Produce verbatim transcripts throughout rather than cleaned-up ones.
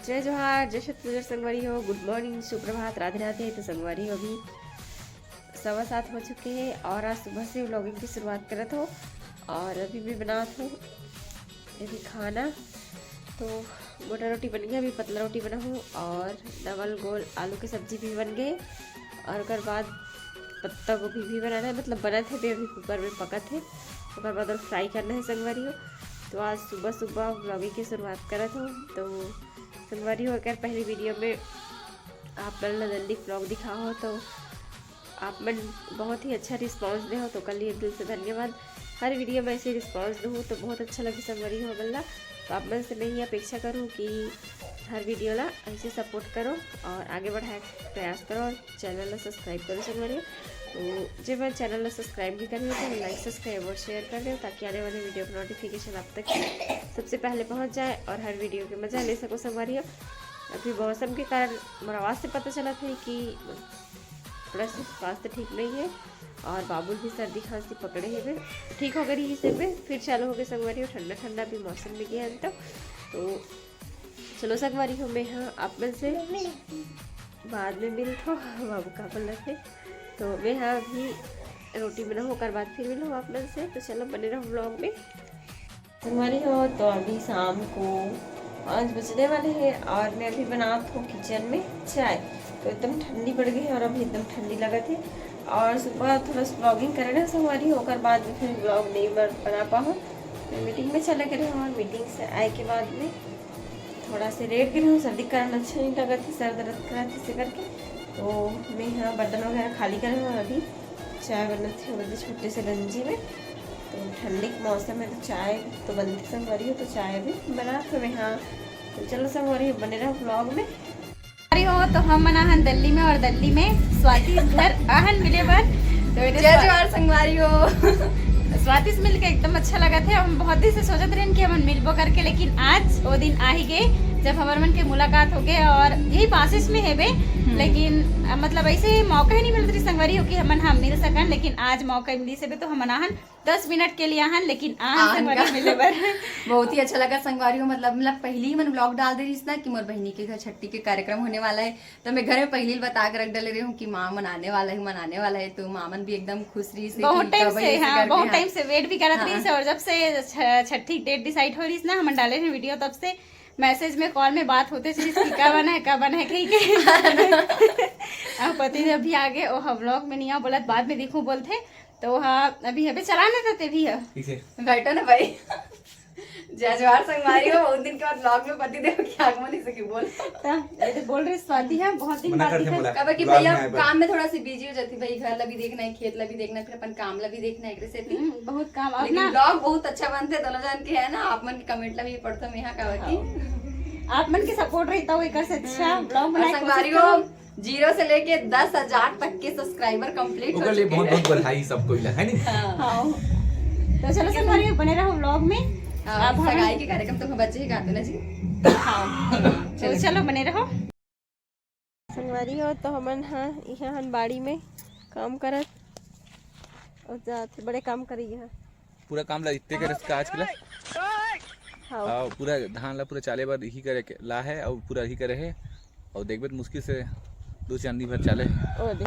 जय जोहार, जय छत्तीसगढ़ संगवारी हो, गुड मॉर्निंग, सुप्रभात, राधे राधे। तो संगवारी हो, अभी सवा सात हो चुके हैं और आज सुबह से व्लॉगिंग की शुरुआत करत हो। और अभी मैं बनात हूँ अभी खाना, तो मोटा रोटी बन गया, अभी पतला रोटी बना हूँ और डबल गोल आलू की सब्जी भी बन गई। और ओकर बाद पत्ता गोभी भी बनाना है, मतलब बनत है, अभी कुकर में पकत है। ओकर बाद और फ्राई करना है संगवारी हो। तो आज सुबह सुबह व्लॉगिंग की शुरुआत करत हूँ। तो संगवारी हो, अगर पहली वीडियो में आप मन ला जल्दी व्लॉग दिखा हो तो आप मन बहुत ही अच्छा रिस्पांस दे हो, तो ओकर लिए दिल से धन्यवाद। हर वीडियो में ऐसे रिस्पांस दूँ तो बहुत अच्छा लगे संगवारी हो मन ला। तो आप मन से मैं ही अपेक्षा करूँ कि हर वीडियो ला ऐसे सपोर्ट करो और आगे बढ़ाए के प्रयास करो और चैनल ला सब्सक्राइब करो संगवारी हो। तो जे मन चैनल ला सब्सक्राइब नहीं करे हो तो लाइक, सब्सक्राइब और शेयर कर दो, ताकि आने वाले वीडियो का नोटिफिकेशन आप तक सबसे पहले पहुंच जाए और हर वीडियो के मजा ले सको संगवारी हो। अभी मौसम के कारण मोर आवाज़ से पता चलत है कि थोड़ा सा स्वास्थ्य ठीक नहीं है और बाबुल भी सर्दी खांसी पकड़े हेबे। ठीक हो गई इसे पे फिर चालू हो गए संगवारी हो, ठंडा ठंडा भी मौसम में गया अंत। तो चलो संगवारी हो, मैं हाँ आप मन से बाद में मिलत हो। बाबू का बोलत है, तो मैं हाँ अभी रोटी बनाऊँ, ओकर बाद फिर मिलूँ आप मन से। तो चलो बने रहो व्लॉग में। संगवारी हो, तो अभी शाम को पाँच बजने वाले हैं और मैं अभी बनात हूँ किचन में चाय। तो एकदम ठंडी पड़ गई है और अभी एकदम ठंडी लगत है। और सुबह थोड़ा सा व्लॉगिंग करे ना संगवारी हो, ओकर बाद में फिर व्लॉग नहीं बन-, बना पाऊँ। मैं मीटिंग में चले गए हूँ और मीटिंग से आए के बाद में थोड़ा से लेट गए हूँ, सर्दी के कारण अच्छा नहीं लगत है, सर दर्द करत है, इसे करके। तो मैं यहाँ बर्तन वगैरह खाली करे हूँ और अभी चाय बनत है, मतलब छोटे से गंजी में। तो ठंडी के मौसम है तो चाय तो बनती संगवारी हो, तो चाय भी बना तो मैं हाँ। तो चलो संगवारी हो, बने रहो व्लॉग में। संगवारी हो, तो हम मन आहन दिल्ली में और दिल्ली में स्वाति घर आहन मिले बर। तो एदे जय स्वा-, जोहार संगवारी हो। स्वाति से मिलके एकदम अच्छा लगत है। हम बहुत दिन से सोचत रहन कि हमन मिलबो करके, लेकिन आज वो दिन आ ही गए जब हमर मन के मुलाकात हो गए और यही पासेस में हेबे। हम्म। लेकिन अ, मतलब ऐसे मौका ही नहीं मिलत रही संगवारी हो कि हमन हाँ मिल सकन, लेकिन आज मौका मिली से तो हमन आहन दस मिनट के लिए आहन, लेकिन आहन आहन संगवारी का। मिले बर। बहुत ही अच्छा लगा संगवारी हो, मतलब, मतलब पहली ही मन व्लॉग डाल दे रहीस ना कि मोर बहिनी के घर छट्ठी के कार्यक्रम होने वाला है, तो मैं घर में पहली ही बता के रख डाले रही हूँ कि माँ मन आने वाला है, मन आने वाला है, तो माँ मन भी एकदम खुश रही से बहुत कि टाइम कब से, ऐसे हाँ, करके, बहुत हाँ। टाइम से वेट भी करत हाँ। रही से, और जब से छ-, छट्ठी डेट डिसाइड हो रही ना, हमन डाले हैं वीडियो, तब से मैसेज में, कॉल में बात होते चलिस कि का बना है, का बना है कही के। अब पति देव भी आगे, ओ हम व्लॉग में नहीं आ बोलत, बाद में देखूं बोलथे। तो हाँ, अभी अभी चलाना था ते भी है। ठीक है। बैठो ना भाई। जय जोहार संगवारी हो, बहुत दिन के बाद व्लॉग में पति देव के आगमन इसे की बोल। तो ये तो बोल रही स्वाति है, बहुत दिन मना बाद करके दिखा। बोला। कब कि व्लॉग भैया में आए बर। काम में थोड़ा सी बिजी हो जाती भाई, घर ला भी देखना है, खेत ला भी देखना है, फिर अपन काम ला भी देखना है, एकरे सेती। हम्म, बहुत काम। अब लेकिन ना व्लॉग बहुत अच्छा बनते, दोनों जन के है ना, आप मन के कमेंट ला भी पढ़ता मैं यहाँ का कि हाँ। आप मन के सपोर्ट रही तो एकर से अच्छा हम्म। व्लॉग और बनाए संगवारी कोशिश हो, करो। जीरो से लेके दस हजार तक के सब्सक्राइबर कंप्लीट हो ओकर लिए चुके बहुत हैं। बहुत बधाई सबको इला, है नी? हाँ। हाँ। तो चलो संगवारी बने रहो व्लॉग में। हाँ, अब हम सगाई के कार्यक्रम तो बचे ही गाते ना जी। हाँ। तो चलो। चलो बने रहो। संगवारी हो तो हमन हा इहाँ हन बाड़ी में काम करत और जात बड़े काम करी है। पूरा काम ला इत्ते करे इसका आज के ला। हाँ। और पूरा धान ला पूरा चाले बर इही करे के ला है और पूरा इही करे है। और देखबे तो मुश्किल से दो चांदी भर चाले है। ओ दे।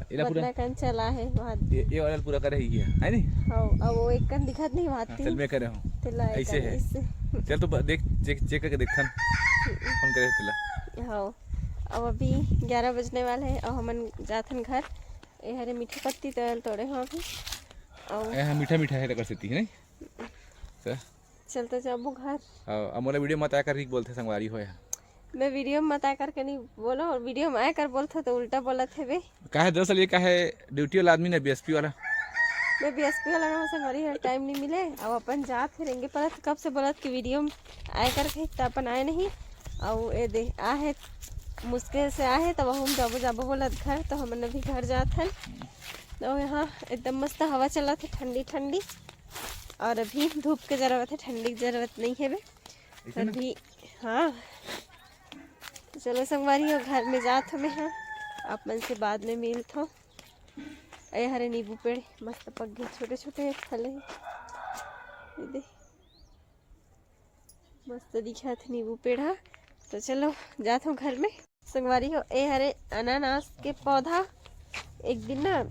एला पूरा बदला कन चला है वहाँ। ये, ये वाला पूरा करे ही है, है नी? हाँ, अब वो एक कन दिखत नहीं वहाँ हाँ, तीन। चल मैं करे हूँ। तेला एक ऐसे कन है। इससे। चल तो ब-, देख, चेक, चेक करके देखथन। फोन करे तेला। हाँ, अब अभी ग्यारह बजने वाला है और हमन जाथन घर। ये हरे मीठा पत्ती तो तोड़े हो अभी। और ये हाँ, मीठा मीठा है, तकर सेती है, नहीं? तो चलते जाबो घर। हाँ, अब मोला वीडियो मत आया कर, ठीक बोलथे संगवारी हो यहाँ। मैं वीडियो में मत आया करके नहीं बोलो, और वीडियो में आया कर बोलथो तो उल्टा बोलत हेबे। काहे दरअसल ये काहे ड्यूटी वाला आदमी ने बीएसपी वाला। मैं बीएसपी वाला ना संगवारी हो, टाइम नहीं मिले। अब अपन जात फिर एंगे परत कब से बोलत कि वीडियो में आया करके, तो अपन आए नहीं। और ये दे आ है, मुश्किल से आ है, तब हम जाबो जाबो बोलत घर, तो हमन अभी घर जात हन। तो यहाँ एकदम मस्त हवा चलत है, ठंडी ठंडी, और अभी धूप के जरूरत है, ठंडी की जरूरत नहीं है बे। ऐसे ना? अभी हाँ, तो चलो संगवारी हो, घर में जात हूँ मैं, हाँ, आप मन से बाद में मिलत हूँ। ए हरे नींबू पेड़ मस्त पक गए, छोटे छोटे फल है, ये दे, मस्त दिखत हे नींबू पेड़ हा। तो चलो, जात हूँ घर में। संगवारी हो, ए हरे अनानास के पौधा। एक दिन ना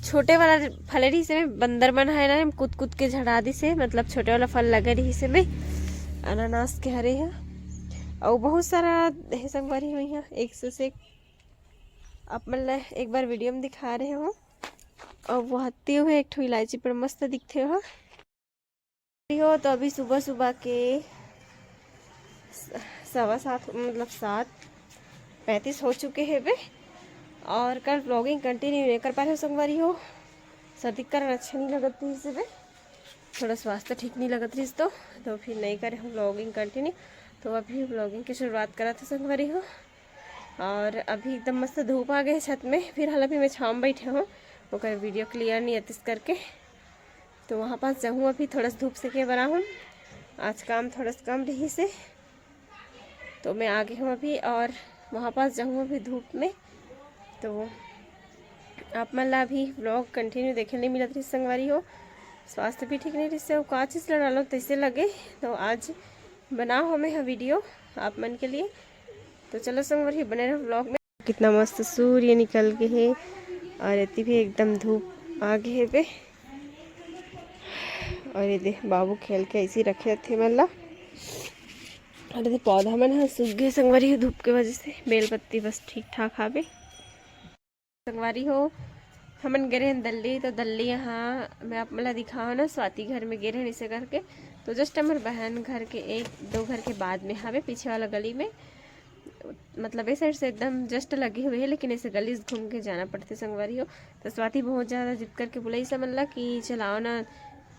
छोटे वाला फले रहिस हे, बंदर मन हे ना, कूद कूद के झड़ा दिस हे, मतलब छोटे वाला फल लगे रहिस हे में, अनानास के हरे हे। अउ बहुत सारा हे संगवारी हो, यहाँ एक से, से एक। आप मन ला एक बार वीडियो में दिखा रहे हो। अउ वो हत्ती हुए एक ठो इलायची पेड़ मस्त दिखथे हो। हो तो अभी सुबह सुबह के स-, सवा सात, मतलब सात पैंतीस हो चुके हे बे। और कल व्लॉगिंग कंटिन्यू नहीं कर पा रहे हो संगवारी हो, सर्दी के कारण अच्छा नहीं लगत रहिस हे बे, थोड़ा स्वास्थ्य ठीक नहीं लगत रहिस तो, तो फिर नहीं करे हम व्लॉगिंग कंटिन्यू। तो अभी व्लॉगिंग की शुरुआत करत हे संगवारी हो। और अभी एकदम मस्त धूप आ गए छत में, फिर हाल अभी मैं छाँव में बैठे हूँ, ओकर वीडियो क्लियर नहीं आतिस करके। तो वहाँ पास जाहूँ, अभी थोड़ा सा धूप सेके बर आहूँ। आज काम थोड़ा सा कम रहिस हे, तो मैं आ गई हूँ अभी, और वहाँ पास जाहूँ अभी धूप में। तो आप मन ला अभी व्लॉग कंटिन्यू देखे नहीं मिलत रहिस संगवारी हो, स्वास्थ्य भी ठीक नहीं रहिस हे, अउ का चीज़ ला डालो तैसे लगे। तो आज बनाहूँ मैं ह वीडियो आप मन के लिए। तो चलो संगवारी, बने रहो व्लॉग में। कितना मस्त सूर्य निकल के हे, और एती भी एकदम धूप आ गे हे बे। और ये दे, बाबू खेल के ऐसे ही रखे रथे मन ला। और ये दे, पौधा मन ह सूख गे संगवारी हो धूप के वजह से, बेल पत्ती बस ठीक ठाक हावे। संगवारी हो, हमन गे रहेन दल्ली, तो दल्ली यहाँ मैं आप मन ला दिखाओ ना, स्वाति घर में गे रहेन इसे करके। तो जस्ट हमर बहन घर के एक दो घर के बाद में हावे, पीछे वाला गली में, मतलब ए साइड से एकदम जस्ट लगे हुए हे, लेकिन ऐसे गली से घूम के जाना पड़थे संगवारी हो। तो स्वाति बहुत ज़्यादा जिद करके बुलाइस हमन ला कि चलाओ ना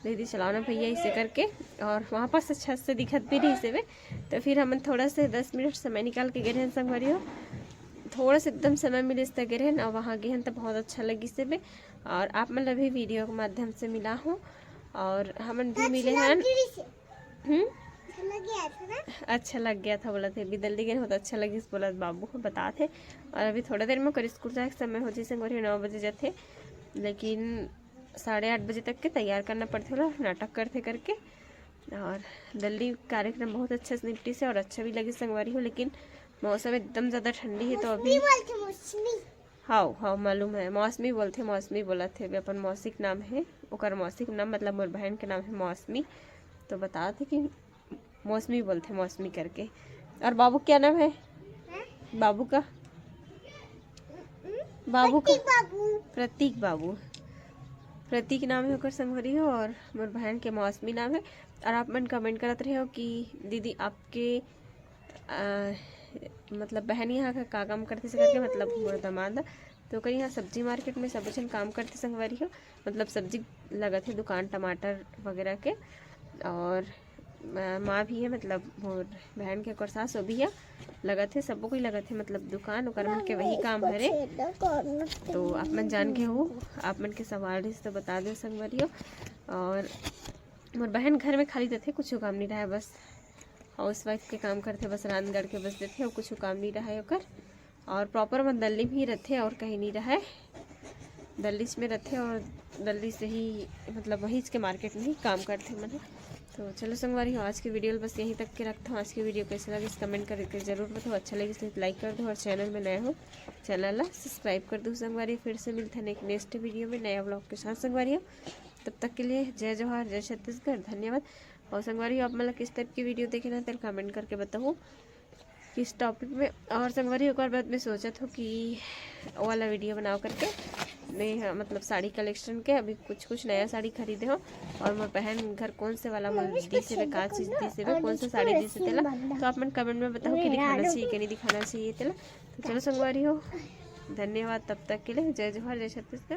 दीदी, चलाओ ना भैया, इसे करके। और वहाँ पास अच्छा से दिखत भी रहिस हे बे, तो फिर हमन थोड़ा से दस मिनट समय निकाल के गे रहेन संगवारी हो। थोड़ा से एकदम समय मिलिस त गे रहेन, और वहाँ गे हन त बहुत अच्छा लगिस हे बे। और आप मन ला भी वीडियो के माध्यम से मिलाहूँ, और हमन भी मिले हन। हम्म? अच्छा लग गया था ना? अच्छा लग गया था बोलत हे, अभी दल्ली गे रहेन त अच्छा लगिस बोलत बाबू ह बतात हे। और अभी थोड़ा देर में ओकर स्कूल जाए के समय हो जाही संगवारी हो, नौ बजे जाथे, लेकिन साढ़े आठ बजे तक के तैयार करना पड़थे ओला, नाटक करथे करके। और दल्ली कार्यक्रम बहुत अच्छा से निपटिस हे और अच्छा भी लगिस संगवारी हो, लेकिन मौसम एकदम ज़्यादा ठंडी हे तो अभी मौसमी बोलथे, मौसमी। हाव, हाव, मालूम हे, मौसमी बोलथे, मौसमी बोलत हे, अपन मौसी के नाम हे, ओकर मौसी के नाम, मतलब मोर बहन के नाम हे मौसमी, तो बतात हे कि मौसमी बोलथे, मौसमी करके। और बाबू क्या नाम है? हैं? बाबू का? हम्म? बाबू का? प्रतीक बाबू। प्रतीक बाबू। प्रतीक नाम है ओकर संगवारी हो, और मोर बहन के मौसमी नाम है। और आप मन कमेंट करत रहे हो कि दीदी आपके, आ, मतलब बहन यहाँ का का काम करथे से करके, मतलब मोर दमाद, तो ओकर यहाँ सब्जी मार्केट में सब झन काम करथे संगवारी हो, मतलब सब्जी लगत हे दुकान, टमाटर वगैरह के, और अ, माँ भी है, मतलब मोर बहन के ओकर सास, वो भी है, लगत हे, सबो कोई लगत हे, मतलब दुकान ओकर मन के वही काम हरे। तो आप मन जान के हो, आप मन के सवाल रहिस तो बता दो संगवारी हो। और मोर बहन घर में खाली रथे, कुछ काम नहीं रहे, बस हाउस वाइफ के काम करथे, बस रांध गढ़ के बस देथे, और कुछ काम नहीं रहे ओकर। और प्रॉपर मन दल्ली में ही रथे और कहीं नहीं रहे, दल्लीच में रथे और दल्ली से ही, मतलब वहीच के मार्केट में ही काम करथे मन। तो चलो संगवारी हो, आज के वीडियो ल बस यहीं तक के रखता हूँ। आज के वीडियो कैसे लगिस कमेंट करके जरूर बताओ, अच्छा लगिस तो लाइक कर दो और चैनल में नए हो चैनल ला सब्सक्राइब कर दो संगवारी। फिर से मिलते हैं एक नेक्स्ट वीडियो में नया व्लॉग के साथ संगवारी हो। तब तक के लिए जय जोहार, जय छत्तीसगढ़, धन्यवाद। और संगवारी हो, आप मन ला किस टाइप की वीडियो देखे ना तेल कमेंट करके बताओ किस टॉपिक में। और संगवारी ओकर बाद मैं सोचत हूँ कि वो वाला वीडियो बनाओ करके मैं ह, मतलब साड़ी कलेक्शन के अभी कुछ कुछ नया साड़ी खरीदे हो और मोर बहन घर कौन से वाला मोल दी से का चीज दी से कौन सा साड़ी दी से तेला, तो आप मन कमेंट में बताओ कि दिखाना चाहिए कि नहीं दिखाना चाहिए तेला। तो चलो संगवारी हो, धन्यवाद, तब तक के लिए जय जोहार, जय छत्तीसगढ़।